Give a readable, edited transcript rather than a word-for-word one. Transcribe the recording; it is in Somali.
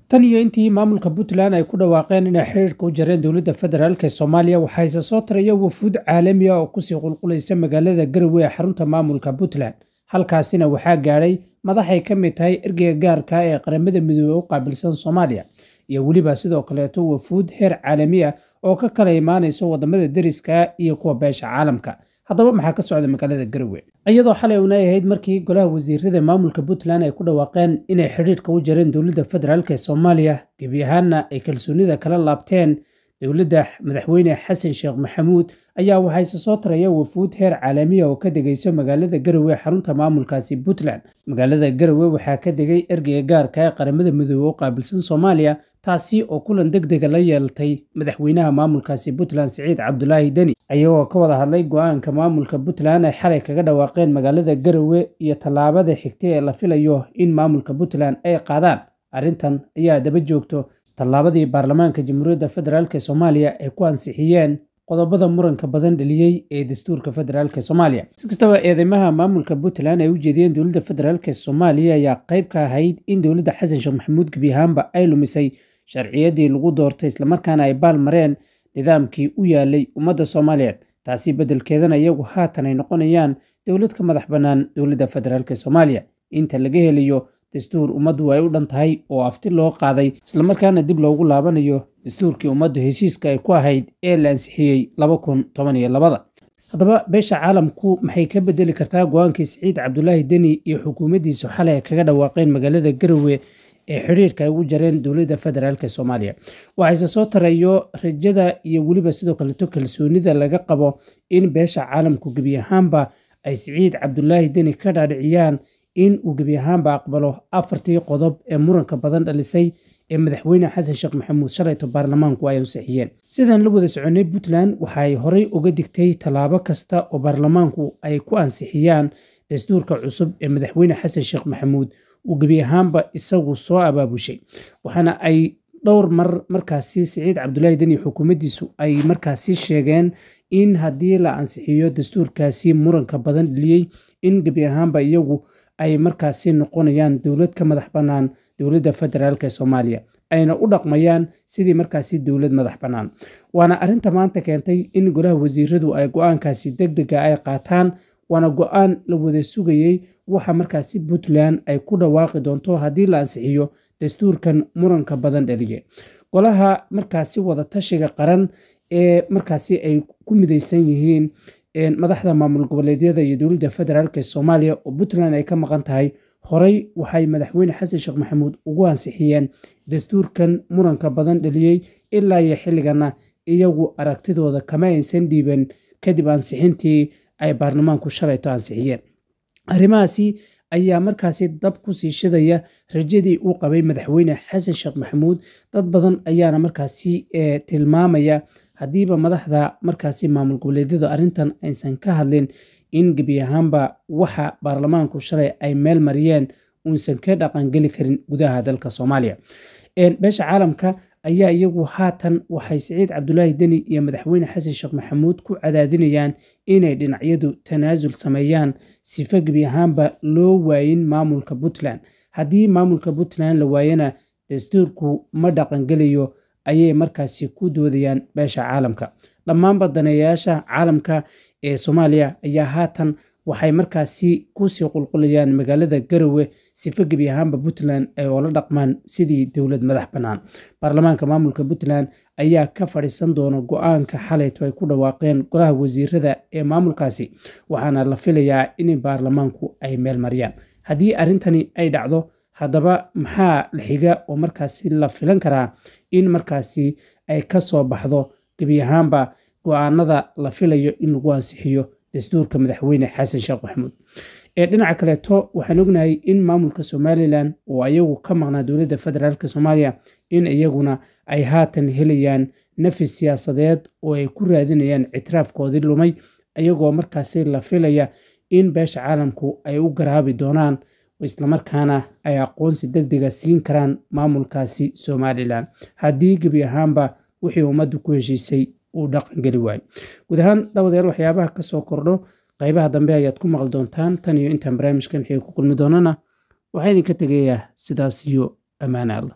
Tan iyo intii maamulka Puntland ay ku dhawaaqeen inay xiriirka u jareen dowladda federaalk ee Soomaaliya, waxaa isa soo taraya wafuud caalami ah oo kusii qulqulaysa magaalada Garowe ee xarunta maamulka Puntland. Halkaasina waxaa gaadhay madaxay ka mid tahay ergeyga gaarka ah ee Qaramada Midoobey u qaabilsan Soomaaliya, iyo weliba sidoo kaleeto wafuud heer caalami ah oo ka kala imaanaysa wadamada deriska iyo kuwa beesha caalamka. Haddaba maxaa ka socda magaalada Garowe? Iyadoo xalay una ahayd markii golaha wasiirada maamulka Puntland ay ku dhawaaqeen inay xidhiidhka u jareen dowladda federaalk ee Soomaaliya, gebi ahaanna ay kalsoonida kala laabteen dowladda madaxweyne Xasan Sheekh Maxamuud, ayaa waxaa isa soo taraya wafuud heer caalamiya oo ka degayso magaalada Garowe xarunta maamulkaasi Puntland. Magaalada Garowe waxaa ka degay ergeyga gaarka ee Qaramada Midoobey u qaabilsan Soomaaliya, taasi oo kulan degdega la yeeltay madaxweynaha maamulkaasi Puntland Siciid Cabdulaahi Deni, ayagoo ka wada hadlay go'aanka maamulka Puntland ay xalay kaga dhawaaqeen magaalada Garowe iyo tallaabada xigtay ee la filayo in maamulka Puntland ay qaadaan. Arrintan ayaa daba joogto tallaabadii baarlamaanka Jamhuuriyadda Federaalk ee Soomaaliya ay ku ansixiyeen qodobada muranka badan dhaliyey ee dastuurka federaalk Soomaaliya. Si kastaba, eedeymaha maamulka Puntland ay u jeediyeen dowladda federaalk Soomaaliya ayaa qayb ka ahayd in dowladda Xasan Sheekh Maxamuud gebi ahaanba ay lumisay sharciyadii lagu doortay, islamarkaana ay baal mareen nidaamkii u yaalay ummadda Soomaaliyeed. Taasi beddelkeedana iyagu haatan ay noqonayaan dowlad ka madax bannaan dowladda federaalk Soomaaliya inta laga helayo dastuur ummaddu ay u dhan tahay oo afti loo qaaday, islamarkaana dib loogu laabanayo dastuurkii ummaddu heshiiska ay ku ahayd ee la ansixiyey 2012. Haddaba beesha caalamku maxay ka bedeli kartaa go'aankii Siciid Cabdulaahi Deni iyo xukuumaddiisu xalay ay kaga dhawaaqeen magaalada Garowe ee xidhiirka ay ugu jareen dowladda federaalk Soomaaliya? Waxaa isa soo tarayo rajada iyo weliba sidoo kaleto kalsoonida laga qabo in beesha caalamku gebi ahaanba ay Siciid Cabdulaahi Deni ka dhaadhiciyaan in uu gebi ahaanba aqbalo afartii qodob ee muranka badan dhalisay ee madaxweyne Xasan Sheekh Maxamuud shalayto baarlamaanku ay ansixiyeen. Sidaan la wada soconay, Puntland waxay horey uga digtay tallaabo kasta oo baarlamaanku ay ku ansixiyaan dastuurka cusub ee madaxweyne Xasan Sheekh Maxamuud uu gebi ahaanba isagu soo abaabushay, waxaana ay dhowr mar markaasi Siciid Cabdulaahi Deni xukuumaddiisu ay markaasi sheegeen in haddii la ansixiyo dastuurkaasi muranka badan dhaliyey in gebi ahaanba iyagu ay markaasi noqonayaan dowlad ka madax bannaan dowladda federaalk ee Soomaaliya, ayna u dhaqmayaan sidii markaasi dowlad madax bannaan. Waana arrinta maanta keentay in golaha wasiiradu ay go'aankaasi degdega ay qaataan, waana go'aan la wada sugayey waxa markaasi Puntland ay ku dhawaaqi doonto haddii la ansixiyo dastuurkan muranka badan dhaliye. Golaha markaasi wadatashiga qaran ee markaasi ay ku midaysan yihiin madaxda maamul goboleedyada iyo dowladda federaalk ee Soomaaliya oo Puntland ay ka maqan tahay, horey waxay madaxweyne Xasan Sheekh Maxamuud ugu ansixiyeen dastuurkan muranka badan dhaliyey, ilaa iyo xilligana iyagu aragtidooda kama aysan dhiiban kadib ansixintii ay baarlamaanku shalayto ansixiyeen. Arrimahaasi ayaa markaasi dab kusii shidaya rajadii uu qabay madaxweyne Xasan Sheekh Maxamuud. Dad badan ayaana markaasi tilmaamaya haddiiba madaxda markaasi maamul goboleedyada arrintan aysan ka hadlin in gebi ahaanba waxa baarlamaanku shalay ay meel mariyeen uusan ka dhaqangeli karin gudaha dalka Soomaaliya. Beesha caalamka ayaa iyagu haatan waxay Siciid Cabdulaahi Deni iyo madaxweyne Xasan Sheekh Maxamuud ku cadaadinayaan inay dhinacyadu tanaasul sameeyaan sifa gebi ahaanba loo waayin maamulka Puntland. Haddii maamulka Puntland la waayana dastuurku ma dhaqangelayo, ayay markaasi ku doodayaan beesha caalamka. Dhammaanba daneeyayaasha caalamka ee Soomaaliya ayaa haatan waxay markaasi kusii qulqulayaan magaalada Garowe sifa gebi ahaanba Puntland ay oola dhaqmaan sidii dowlad madax bannaan. Baarlamaanka maamulka Puntland ayaa ka fadhiisan doona go'aanka xalayto ay ku dhawaaqeen golaha wasiirada ee maamulkaasi, waxaana la filayaa in baarlamaanku ay meel mariyaan. Haddii arrintani ay dhacdo, haddaba maxaa la xiga oo markaasi la filan karaa in markaasi ay ka soo baxdo gebi ahaanba go'aanada la filayo in lagu ansixiyo dastuurka madaxweyne Xasan Sheekh Maxamuud? Dhinaca kaleeto, waxaan ognahay in maamulka Somalilan oo ayagu ka maqnaa dowladda federaalk Soomaaliya in iyaguna ay haatan helayaan nafis siyaasadeed oo ay ku raadinayaan ictiraafkoodii lumay, iyagoo markaasi la filaya in beesha caalamku ay u garaabi doonaan islamarkaana ay aqoonsi degdega siin karaan maamulkaasi Somalilan haddii gebi ahaanba wixii ummaddu ku heshiisay uu dhaqan geli waayo. Guud ahaan dabadeer, waxyaabaha kasoo kordho qaybaha dambe ayaad ku maqli doontaan. Tan iyo intaan barnaamijkan xiga ku kulmi doonana, waxaa idinka tegayaa sidaas iyo ammaane Allah.